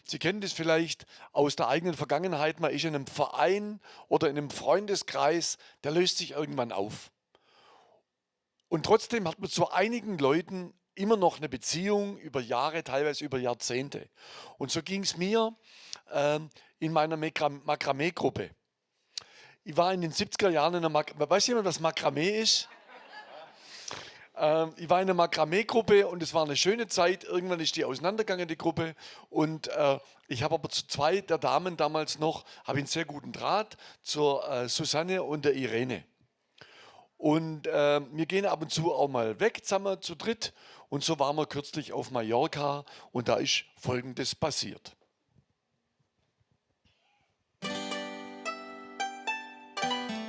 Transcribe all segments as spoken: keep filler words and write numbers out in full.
Sie kennen das vielleicht aus der eigenen Vergangenheit, man ist in einem Verein oder in einem Freundeskreis, der löst sich irgendwann auf. Und trotzdem hat man zu einigen Leuten immer noch eine Beziehung über Jahre, teilweise über Jahrzehnte. Und so ging's mir, ähm, in meiner Makram-, Makramee-Gruppe. Ich war in den siebziger Jahren in der Mak-, weiß jemand, was Makramee ist? Ähm, ich war in der Makramee-Gruppe und es war eine schöne Zeit. Irgendwann ist die auseinandergegangen, die Gruppe. Und, äh, ich habe aber zu zwei der Damen damals noch, habe ich einen sehr guten Draht, zur, äh, Susanne und der Irene. Und, äh, wir gehen ab und zu auch mal weg zusammen zu dritt. Und so waren wir kürzlich auf Mallorca und da ist Folgendes passiert.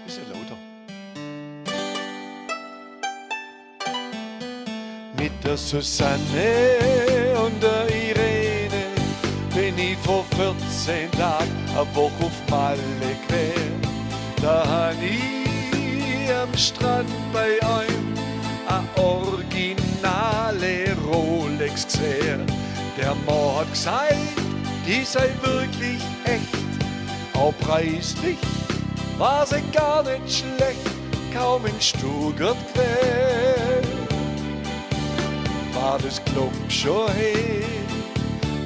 Bisschen lauter. Mit der Susanne und der Irene bin ich vor vierzehn Tagen eine Woche auf Malle gewesen. Da hab ich am Strand bei einem eine originale Rolex gesehen. Der Mann hat gesagt, die sei wirklich echt. Auch preislich war sie gar nicht schlecht, kaum in Stuttgart gewesen, war das Glump schon hell.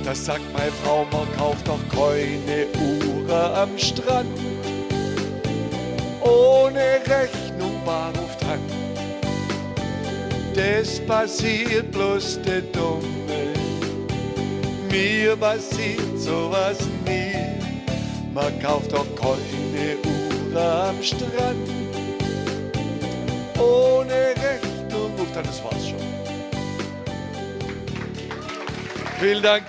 Da sagt meine Frau, man kauft doch keine Uhr am Strand ohne Rechnung bar auf die Hand. Das passiert bloß den Dummen. Mir passiert sowas nie. Man kauft doch keine Uhr am Strand ohne Rechnung auf die Hand. Das war's schon. Vielen Dank.